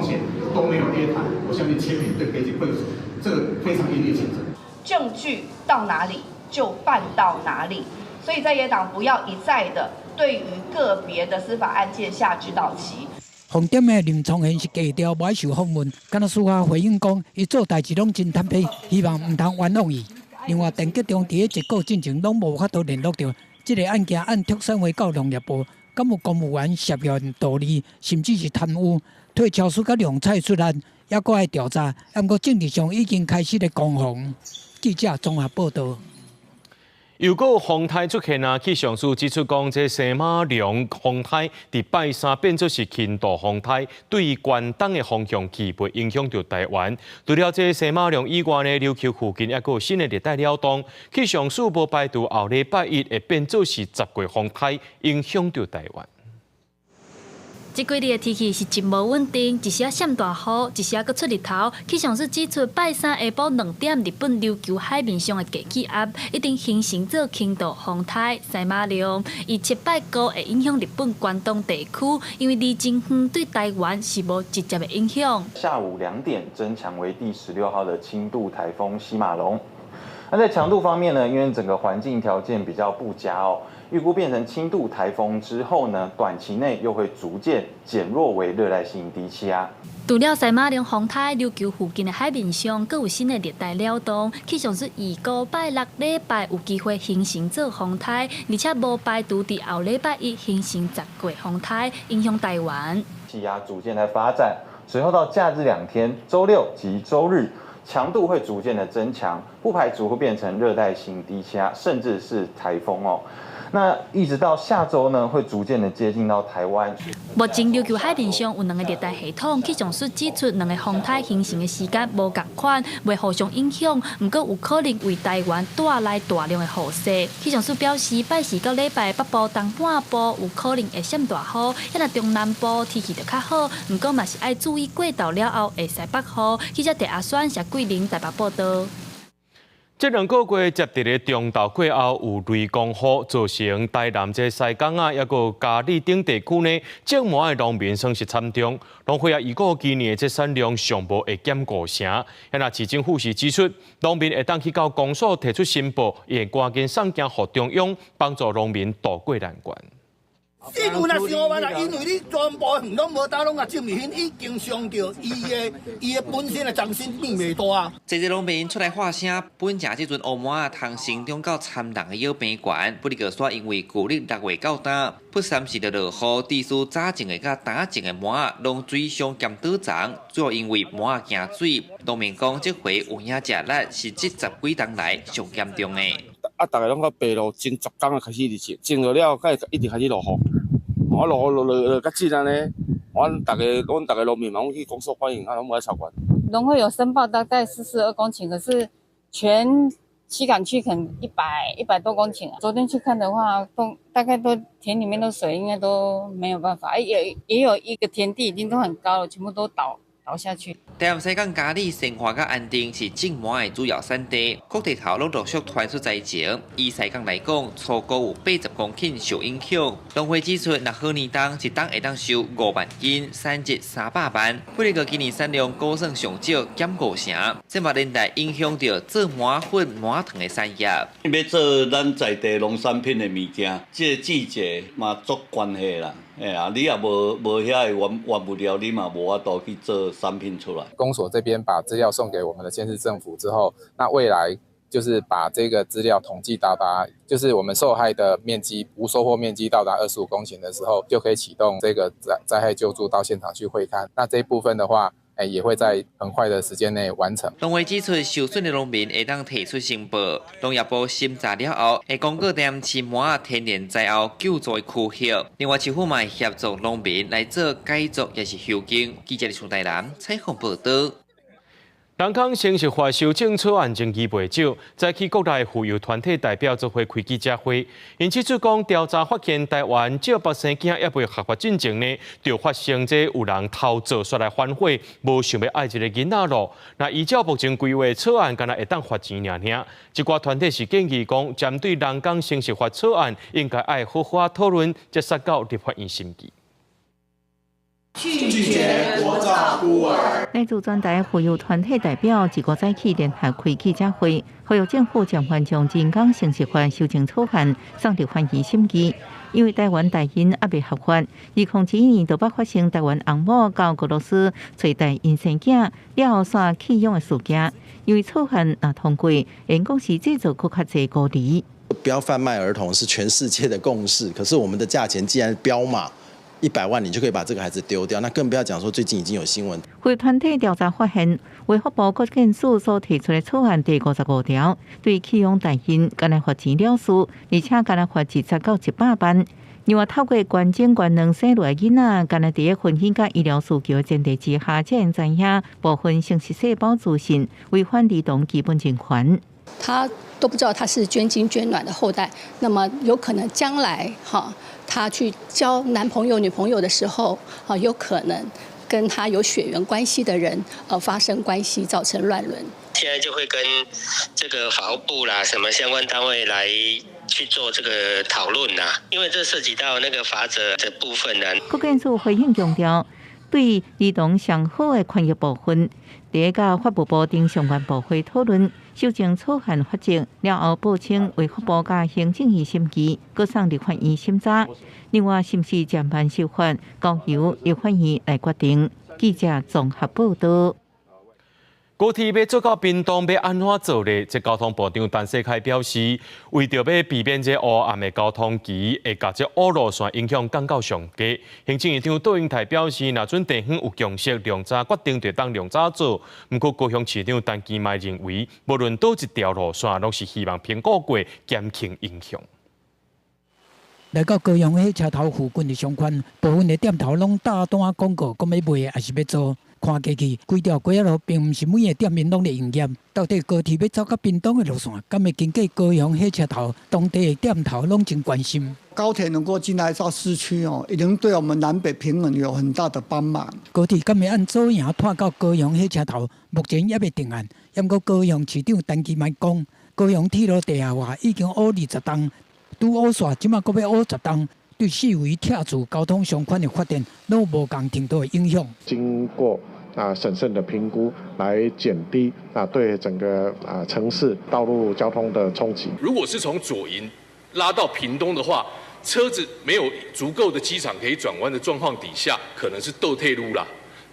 賢都沒有約談，我相信簽名對北京會有這個非常嚴厲譴責。證據到哪裡就辦到哪裡，所以在野黨不要一再的對於個別的司法案件下指導棋。紅點的林聰賢是低調，無愛受訪問，敢若私下回應講，伊做代誌攏真坦白，希望毋通冤枉伊。另外，陳吉仲佇咧一個進前攏無法度聯絡著這个案件，按卓勝華到農業部，敢有公務員涉嫌盜利，甚至是貪污，替超市佮良彩出案，猶閣愛調查。毋過政治上已經開始咧攻防。記者綜合報導。又閣有風颱出現啊！氣象署指出講，這西馬龍風颱佇拜三變做是輕度風颱，對關東的方向去，袂影響著台灣。除了這西馬龍以外呢，琉球附近猶閣有新的熱帶擾動。氣象署無排除後禮拜一會變做是十月風颱，影響著台灣。這幾日的天氣是真無穩定，一時仔閃大雨，一時仔閣出日頭。氣象署指出，拜三下晡2點，日本琉球海面上的低氣壓已經形成做輕度風颱西馬龍，伊七拜五會影響日本關東地區，因為離真遠，對台灣是無直接的影響。下午2點增強為第16號的輕度颱風西馬龍。那在強度方面呢，因為整個環境條件比較不佳哦。預估變成輕度颱風之後呢，短期內又會逐漸減弱為熱帶性低氣壓。除了西馬龍風颱，琉球附近的海面上，閣有新的熱帶擾動，氣象署預估拜六禮拜有機會形成做風颱，而且無排除佇後禮拜一形成十月風颱，影響台灣。氣壓逐漸在發展，隨後到假日2天，週六及週日，強度會逐漸的增強，不排除會變成熱帶性低氣壓，甚至是颱風哦。那一直到下週呢，會逐漸的接近到台灣。目前琉球海面上有兩個熱帶系統，氣象署指出，兩个風颱形成的時間無仝款，袂互相影響，毋過有可能為台灣帶來大量的雨勢。氣象署表示，拜四到禮拜北部、東半部有可能會閃大雨，遐若中南部天氣就較好，毋過嘛是愛注意過晝了後會西北雨。記者鄭阿選、謝桂玲台北報導。這兩個月接佇咧中晝過後有雷公雨，造成台南這西港仔，猶閣佳里等地區呢，種麥的農民損失慘重。農會也預估今年的這產量上無會減5成。若市政府是指出，農民會當去到公所提出申報，會趕緊送件予中央，幫助農民渡過難關。政府若想辦啦，因為你全部園攏無打攏共種入去，已經傷著伊的本身的重心變袂大啊。這個農民出來發聲，本正這陣烏麥仔通成長到參人的小平懸，不過煞因為舊曆6月到今，不三時就落雨，致使早種的佮今種的麥仔攏水傷兼倒叢，主要因為麥仔驚水。農民講，這回有影食力是這十幾冬來上嚴重的。啊，逐个攏較白露前10工就開始佇種，種落了，才會一直開始落雨。啊，落雨落落落較緊按呢，阮逐个農民嘛，攏去公所反映，啊，攏無愛插管。農會有申報大概42公頃，可是全旗杆區可能100多公頃啊。昨天去看的話，都大概都田裡面的水應該都沒有辦法，也有一個田地已經都很高了，全部都倒。倒下去。台南西港佳里、善化佮安定是種麻的主要產地，各地頭攏陸續傳出災情。以西港來講，初估有80公頃受影響。農會指出，若好年冬一冬會當收5萬斤，產值300萬。不過今年產量估算上少減5成，這嘛連帶影響著做麻粉、麻糖的產業。欲做咱在地農產品的物件，這個季節嘛足關係啦。哎啊，你也無遐个原物料，你嘛無法度去做產品出來。公所這邊把資料送給我們的縣市政府之後，那未來就是把這個資料統計到達，就是我們受害的面積，無收穫面積到達25公頃的時候，就可以啟動這個災害救助到現場去會勘。那這一部分的話，也會在很快的時間內完成。農會指出，受損的農民會當提出申報，農業部審查了後，會公告台南市麻仔天然災後救助的區域。另外，市府嘛會協助農民來做改作，抑是休耕。記者李台南採訪報導。人工生殖法修正草案爭議袂少，早起國內婦幼團體代表做伙開記者會，𪜶指出講調查發現台灣借腹生囝猶未合法進前呢，就發生這有人偷做煞來反悔，無想欲愛這個囡仔囉。若依照目前規劃草案，干焦會當罰錢爾爾。這寡團體是建議講，針對人工生殖法草案，應該愛好好討論，才送到立法院審議。拒絕國造孤兒。來自全台婦幼團體代表這個早起聯合開記者會，呼籲政府暫緩將人工生殖法修正草案送立法院審議，因為台灣代孕猶未合法，2011年就捌發生台灣翁某到俄羅斯揣代孕生囝，了後煞棄養的事件。因為草案若通過，會講是製造閣較濟孤兒。不要販賣兒童是全世界的共識，可是我們的價錢竟然標碼100萬，你就可以把這個孩子丟掉，那更不要講說最近已經有新聞。婦幼團體調查發現，衛福部國健署所提出的草案第55條，對棄養代孕，干焦罰錢了事，而且干焦罰20到100萬。另外，透過捐精捐卵生落來囡仔，干焦佇咧婚姻佮醫療需求的前提之下，才會知影部分生殖細胞資訊違反兒童基本人權。他都不知道他是捐精捐卵的後代，那麼有可能將來哈，他去交男朋友、女朋友的時候，啊，有可能跟他有血緣關係的人，發生關係，造成亂倫。現在就會跟這個法務部啦，什麼相關單位來去做這個討論啦，因為這涉及到那個罰則的部分呢。國健署回應強調，對兒童上好的權益部分，佇咧佮法務部等相關部會討論修正草案罰則了後，報請衛福部佮行政院審議，閣送立法院審查。另外，是毋是暫慢修法，交由立法院來決定。記者綜合報導。高鐵欲做到屏東欲按怎做咧？這交通部長陳世凱表示，為著欲避免這烏暗的交通橋會共這烏路線影響降到上低，行政院長杜英台表示，若準地方有共識，量早決定就當量早做。毋過高雄市長陳其邁認為，無論佗一條路線，攏是希望評估過減輕影響。來到高雄火車頭附近的商圈，部分的店頭攏貼單廣告，講欲賣抑是欲租。看過去，規條街仔路並毋是每个店面攏咧營業。到底高鐵欲走到屏東的路線，敢會經過高雄火車頭？當地的店頭攏真關心。高鐵能夠進來到市區哦，一定對我們南北平衡有很大的幫忙。高鐵敢會按左營拖到高雄火車頭？目前猶未定案。毋過高雄市長陳其邁講，高雄鐵路地下化已經挖20冬，拄挖煞，這馬閣欲挖十冬。對四圍拆除交通相關的發展，攏無仝程度的影響。經過審慎的評估，來減低對整個城市道路交通的衝擊。如果是從左營拉到屏東的話，車子沒有足夠的機場可以轉彎的狀況底下，可能是倒退嚕啦，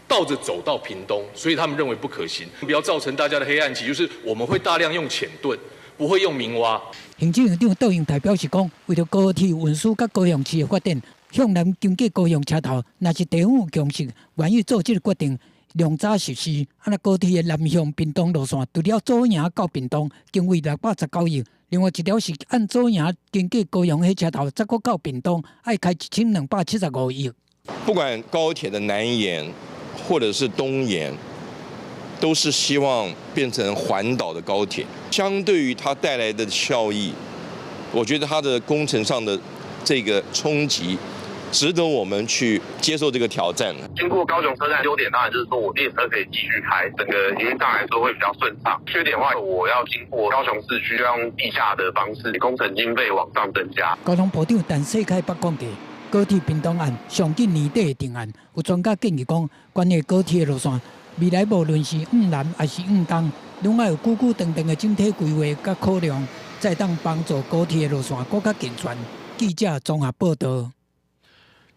倒着走到屏東，所以他們認為不可行。不要造成大家的黑暗期，就是我們會大量用淺盾。不會用明挖。行政院長杜英台表示講，為著高鐵運輸佮高雄市的發展，向南經過高雄車頭，若是地方有共識，願意做這个決定，量早實施。啊，若高鐵的南向屏東路線，除了左營到屏東，經費619億；另外一條是按左營經過高雄火車頭，再閣到屏東，愛開1275億。不管高鐵的南延或者是東延，都是希望變成環島的高鐵。相對於它帶來的效益，我覺得它的工程上的這個衝擊，值得我們去接受這個挑戰。經過高雄車站，優點當然就是說我列車可以繼續開，整個營運上來說會比較順暢。缺點的話，我要經過高雄市區，要用地下的方式，工程經費往上增加。交通部長陳世凱捌講過，高鐵屏東案上緊年底會定案，有專家建議講，關於高鐵的路線，未來無論是往南抑是往東，攏愛有久久長長的整體規劃佮考量，才會當幫助高鐵的路線閣較健全。記者綜合報導。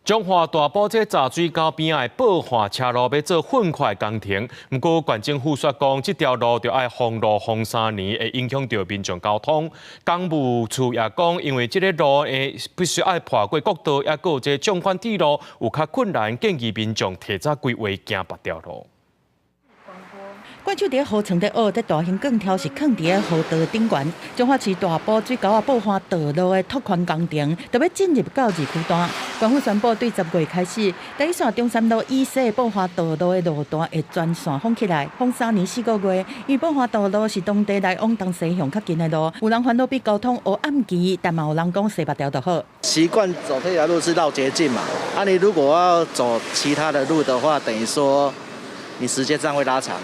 彰化大埔這雜水溝邊仔的報化車路欲做糞塊工程，毋過縣政府煞講，這條路著愛封路封3年，會影響著民眾交通。工務處也講，因為這个路會必須愛破過國道，抑閣有這縱貫鐵路有較困難，建議民眾提早規劃行別條路。怪手佇河床底挖，這大型鋼條是囥佇咧河道頂懸。彰化市大埔水溝仔報化道路的拓寬工程，著欲進入到二階段。縣府宣布對10月開始，台一線中山路以西報化道路的路段會全線封起來，封3年4個月。因為報化道路是當地來往東西向較近的路，有人煩惱比交通烏暗期，但嘛有人講西別條就好。習慣走這條路是繞捷徑嘛，啊，你如果要走其他的路的話，等於說你時間上會拉長。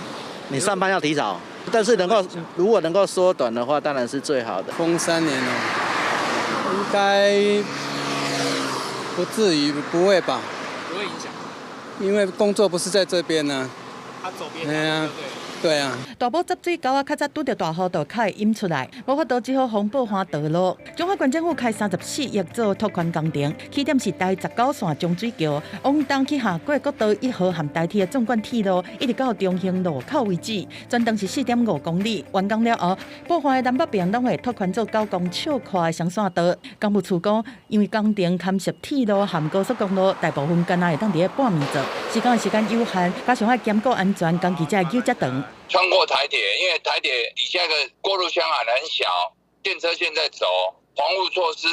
你上班要提早，但是能夠如果能夠縮短的話，當然是最好的。封3年哦，應該不至於，不會吧？不會影響，因為工作不是在這邊呢。他走邊。對啊。對啊，大埔雜水溝仔較早拄著大雨就較會淹出來，無法度只好封報化道路。彰化縣政府開34億做拓寬工程，起點是台19線中水橋，往東去下過國道1號和台鐵的縱貫鐵路，一直到中興路口為止，全長是4.5公里。完工了後，報化的南北邊攏會拓寬做9公尺寬的雙線道。工務處講，因為工程牽涉鐵路和高速公路，大部分敢若會當佇咧半暝做，施工時間有限，加上愛兼顧安全，工期才會久遮長。穿過台鐵，因為台鐵底下個過路箱還很小，電車線在走，防護措施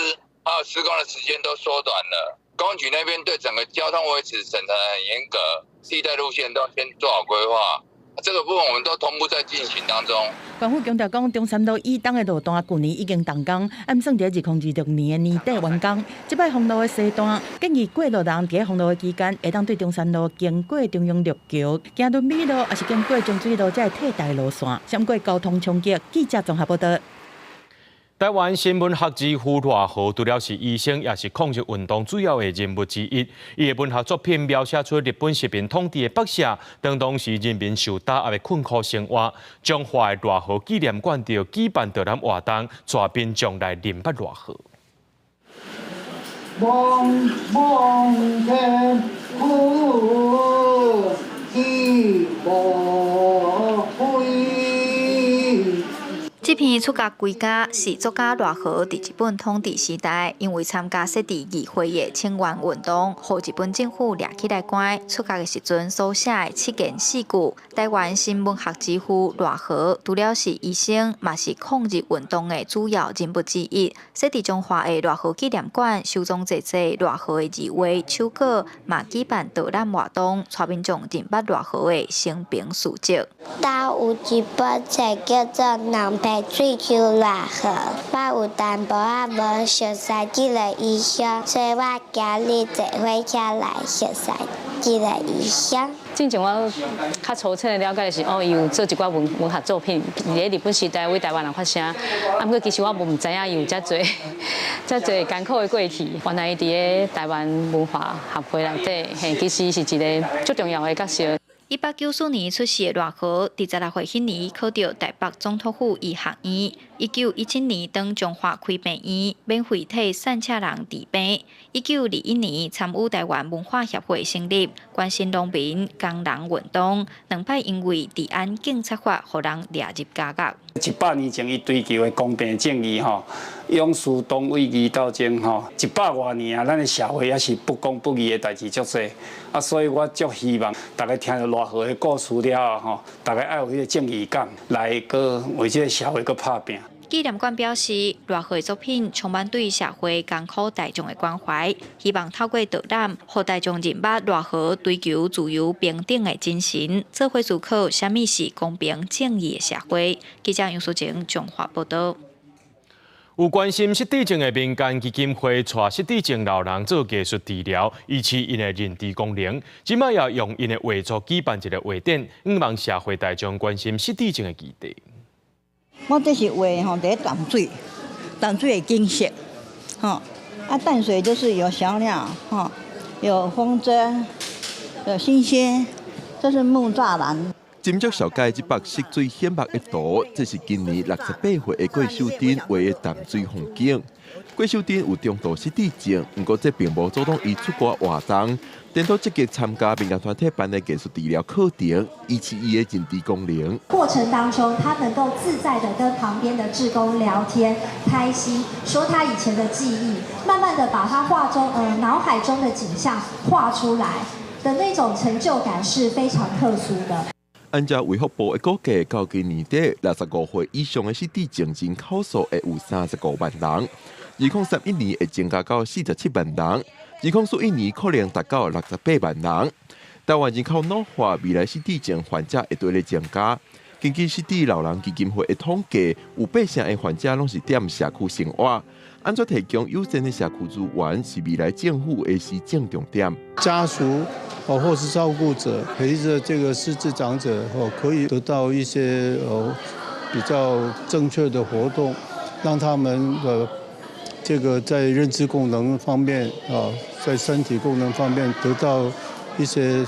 還有施工的時間都縮短了。公安局那邊對整個交通維持審查很嚴格，替代路線都要先做好規劃。這個部分我們都同步在進行當中。縣府強調講，中山路以東的路段舊年已經動工，按算佇2026年的年底完工。這擺封路的西段，建議過路人佇封路的期間，會當對中山路經過中央陸橋，行崙尾路，抑是經過中水路，才會替代路線，閃過交通衝擊。記者綜合報導。台灣新文學之父賴和，除了是醫生，也是抗日運動主要的人物之一。伊的文學作品描寫出日本殖民統治的剝削，當當時人民受打壓的困苦生活。彰化的賴和紀念館就舉辦導覽活動，帶民眾來認捌賴和。茫茫天空寂寞飛。這篇出家歸家是作家賴和佇日本統治時代，因為參加設置議會的請願運動，予日本政府掠起來關。出獄的時陣所寫的七言四句。台灣新文學之父賴和，除了是醫生，嘛是抗日運動的主要人物之一。設佇彰化的賴和紀念館，收藏濟濟賴和的字畫、手稿，嘛舉辦導覽活動，帶民眾認捌賴和的生平事蹟。兜有一本冊叫做《南白水丘賴和》，我有淡薄仔無熟似這个醫生，所以我今日坐火車來熟似這个醫生。進前我較粗淺的了解是，哦，伊有做一寡文學作品，佇咧日本時代為台灣人發聲。啊，毋過其實我無毋知影伊有遮濟、遮濟艱苦的過去。原來伊佇咧台灣文化協會內底，嘿，其實是一个足重要的角色。1894年出世的賴和，佇16歲彼年考著台北總統府醫學院。1917年轉彰化開病院，免費替散赤人治病。1921年參與台灣文化協會成立，關心農民、工人運動。兩擺因為治安警察法，予人掠入監獄。100年前，伊追求的公平正義，吼，勇士黨為義鬥爭，吼，100外年啊，咱的社會猶是不公不義的代誌足濟，啊，所以我足希望大家聽著賴和的故事了後，吼，大家愛有彼个正義感，來閣為這个社會閣拍拚。紀念館表示，賴和的作品充滿對社會艱苦大眾的關懷，希望透過導覽，予大眾認捌賴和追求自由平等的精神，做伙思考啥物是公平正義的社會。記者楊淑晴彰化報導。有關心失智症的民間基金會，帶失智症老人做藝術治療，維持𪜶的認知功能。這擺也用𪜶的畫作舉辦一個畫展，向望社會大眾關心失智症的議題。我這是畫吼，佇淡水，淡水的景色，吼啊淡水就是有小鳥，吼有風箏，有星星，這是木柵欄。斟酌小解這幅色水顯目的圖，這是今年68歲的郭秀珍畫的淡水風景。郭秀珍有中度失智症，毋過這並無阻擋伊出國活動，顛倒積極參加民間團體辦的藝術治療課程，維持伊的認知功能。過程當中，他能夠自在的跟旁邊的志工聊天，開心，說他以前的記憶，慢慢的把他畫中，腦海中的景象畫出來的那種成就感是非常特殊的。按照衛福部的估計，到今年底，65歲以上的失智症人口數會有35萬人，2031年會增加到47萬人，2041年可能達到68萬人。台灣人口老化，未來失智症患者會佇咧增加。根據失智老人基金會的統計，有八成的患者攏是踮社區生活。按怎提供友善的社區資源，是未來政府的施政重點。家屬哦，或是照顧者陪着這個失智長者哦，可以得到一些比較正確的活動，讓他們的這個在認知功能方面啊，在身體功能方面得到一些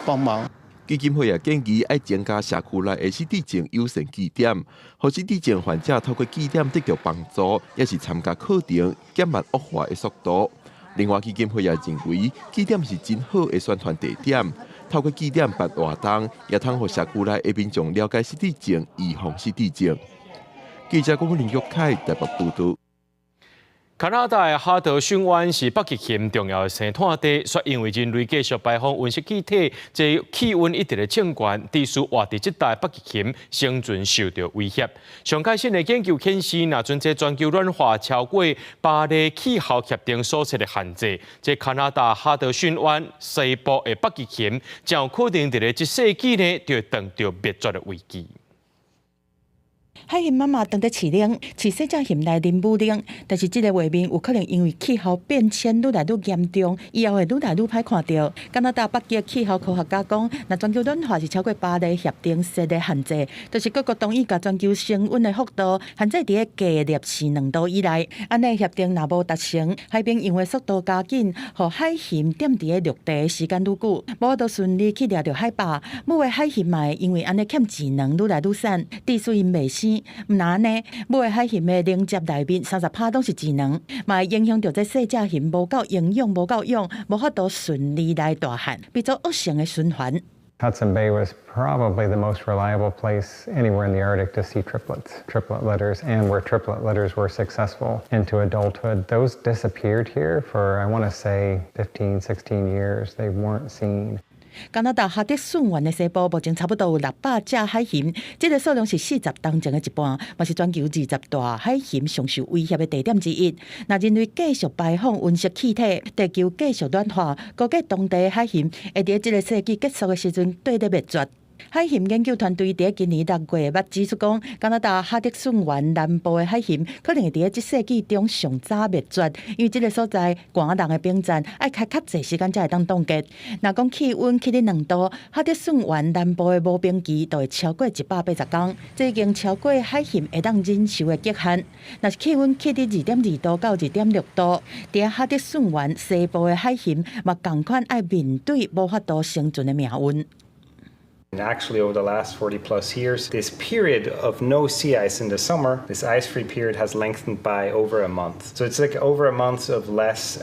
幫忙。基金會也建議愛增加社區內的失智症友善據點，予失智症患者透過據點得著幫助，抑是參加課程，減慢惡化的速度。另外，基金會也認為據點是真好的宣傳地點，透過據點辦活動，也通予社區內的民眾了解失智症、預防失智症。記者郭林玉凱台北報導。加拿大的哈德遜灣是北極熊重要的生湠地，卻因為人類繼續排放溫室氣體，這氣溫一直咧升懸，致使活佇這帶北極熊生存受著威脅。上蓋新的研究顯示，若準這全球暖化超過巴黎氣候協定所設的限制，這加拿大哈德遜灣西部的北極熊，將有可能佇咧這世紀呢，就會碰著滅絕的危機。海熊媽媽當佇飼奶，飼細隻熊來啉母奶，但是這個畫面有可能因為氣候變遷愈來愈嚴重，以後會愈來愈歹看著。加拿大北極氣候科學家講，若全球暖化是超過巴黎協定設的限制，就是各國同意共全球升溫的幅度限制佇咧低攝氏2度以內。按呢協定若無達成，海冰融的速度加緊，予海熊踮佇咧陸地的時間愈久，無法度順利去掠著海豹。母的海熊嘛會因為按呢欠飼卵愈來愈散，致使𪜶袂生。毋但按呢，母的海熊的凝結內面30%攏是飼卵，嘛會影響著這細隻熊無夠營養、無夠氧，無法度順利來大漢，變做惡性的循環。 Hudson Bay was probably the most reliable place anywhere in the Arctic to see triplets, triplet litters, and where triplet litters were successful into adulthood. Those disappeared here for, I want to say, 15, 16 years. They weren't seen. 加拿大哈德遜灣的西部目前差不多有600隻海熊，這個數量是40冬前的一半，嘛是全球20大海熊上受威脅的地點之一。若人類繼續排放溫室氣體，地球繼續暖化，估計當地的海熊會佇這個世紀結束的時陣綴咧滅絕。海熊研究團隊佇今年6月捌指出講，加拿大哈德遜灣南部的海熊可能會佇這世紀中上早滅絕，因為這個所在寒冷的冰層愛開較濟時間才會當凍結。若講氣溫起佇2度，哈德遜灣南部的無冰期就會超過180天，這已經超過海熊會當忍受的極限。若是氣溫起佇2.2度到2.6度，佇哈德遜灣西部的海熊嘛仝款愛面對無法度生存的命運。 And actually, over the last 40 plus years, this period of no sea ice in the summer, this ice free period has lengthened by over a month. So it's like over a month of less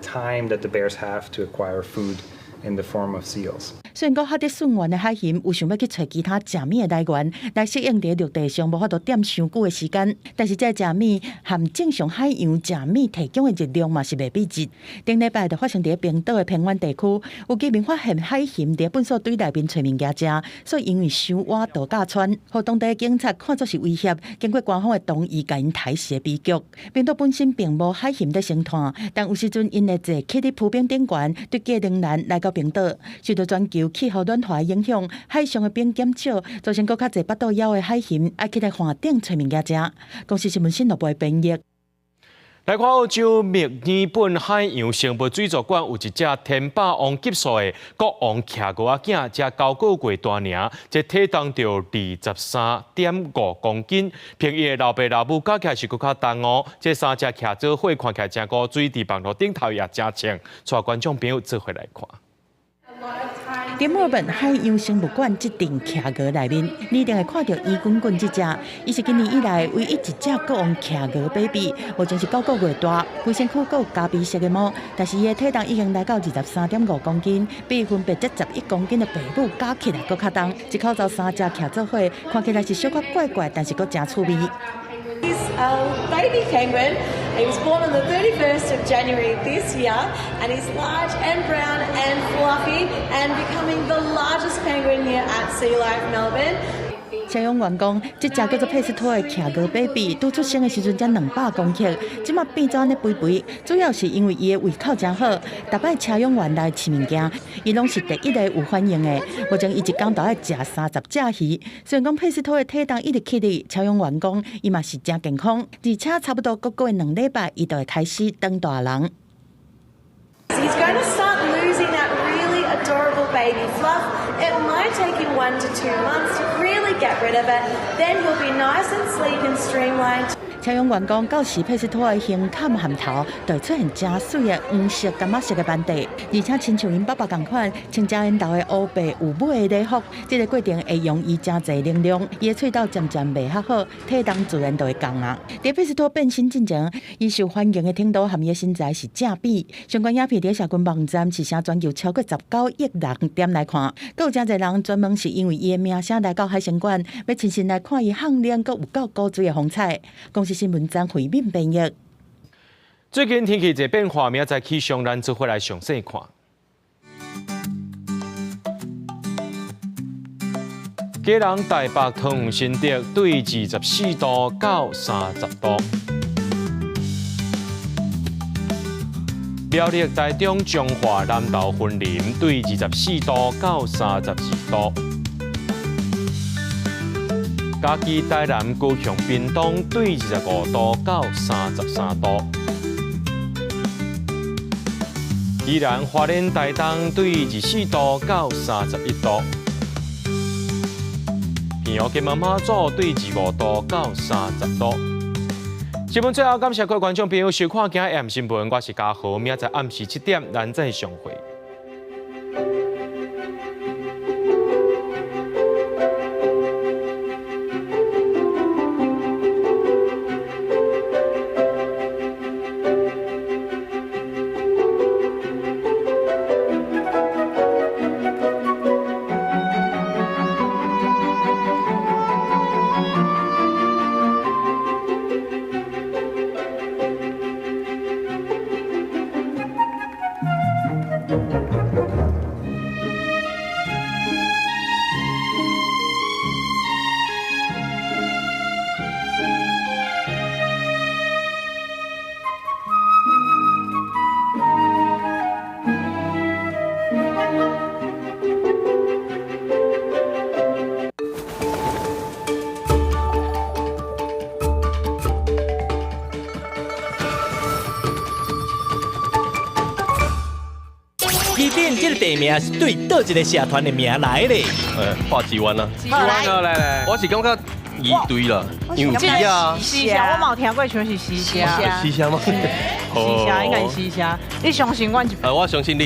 time that the bears have to acquire food in the form of seals. 雖然講哈德遜灣的海熊有想欲去揣其他食物的來源，來適應佇陸地上無法度踮傷久的時間，但是這個食物和正常海洋食物提供的熱量嘛是袂比值。頂禮拜就發生佇冰島的偏遠地區，有居民發現海熊佇糞埽堆內面揣物件食，所以因為傷倚度假村，予當地警察看作是威脅，經過官方的同意，共𪜶刣死的悲劇。冰島本身並無海熊佇生湠，但有時陣𪜶會坐起佇浮冰頂懸，對格陵蘭來到冰島，受到全球球氣候暖化影響，海上的冰減少，造成閣較濟腹肚枵的海鱘愛起來岸頂揣物件食。公視新聞新聞部編譯。來看澳洲墨爾本海洋生物水族館有一隻天霸王級數的國王企鵝仔囝，才九個月大爾，這體重著23.5公斤，平伊的老爸老母加起來是閣較重哦。這三隻企做伙看起來誠古錐，佇網路頂頭也誠穿，帶觀眾朋友做伙來看。佇墨爾本海洋生物館這陣企鵝內面，你一定會看著圓滾滾這隻，伊是今年以來唯一一隻國王企鵝 baby，目前是九個月大，規身軀閣有咖啡色的毛，但是伊的體重已經來到23.5公斤，比分別才11公斤的爸母加起來閣較重。一口罩三隻徛做伙，看起來是小可怪怪，但是閣誠趣味。 He's a baby penguin. He was born on the 31st of January this year, and he's large and brown and fluffy and becoming the largest penguin here at Sea Life Melbourne. 飼養員講，這隻叫做佩斯托的企鵝 baby，拄出生的時陣才200公克，這馬變做按呢肥肥，主要是因為伊的胃口誠好，逐擺飼養員來飼物件，伊攏是第一个有反應的。目前伊一工都愛食30隻魚。雖然講佩斯托的體重一直起咧，飼養員講伊嘛是誠健康，而且差不多閣過2禮拜，伊就會開始當大人。 He's going to start losing that really adorable baby fluff. It might take him 1 to 2 months to really get rid of it. Then he'll be nice and sleek and streamlined. 飼養員講，到時佩斯托的胸坎和頭就會出現誠媠的黃色、柑仔色的斑塊，而且親像𪜶爸爸仝款，穿著𪜶兜的烏白有尾的禮服，這个過程會用伊誠濟能量，伊的喙斗漸漸袂較好，體重自然就會降啊。佇佩斯托變身進前，伊受歡迎的程度和伊的身材是正比。相關影片佇社群網站是啥全球超過19億人點來看，閣有誠濟人專門是因為伊的名聲來到海生館，欲親身來看伊項鏈閣有夠古錐的風采。公視新聞張惠敏編譯。最近天氣這變化，明仔載氣象咱做伙來詳細看。基隆、台北、桃園、新竹對24度到30度。苗栗、台中、彰化、南投、雲林對24度到32度。嘉義、台南、高雄、屏東對25度到33度。宜蘭、花蓮、台東對24度到31度。屏東、金門、馬祖對25度到30度。新聞最後感謝各位觀眾朋友收看今日 M 新聞，我是嘉豪，明仔載暗時7點，咱再相會。基本這个地名是對佗一个社團的名來的。畫幾彎啊？來來，我是感覺疑對啦，因為有啊。西社，我嘛有聽過，像是西社。西社嗎？西社應該是西社，你相信我一？我相信你。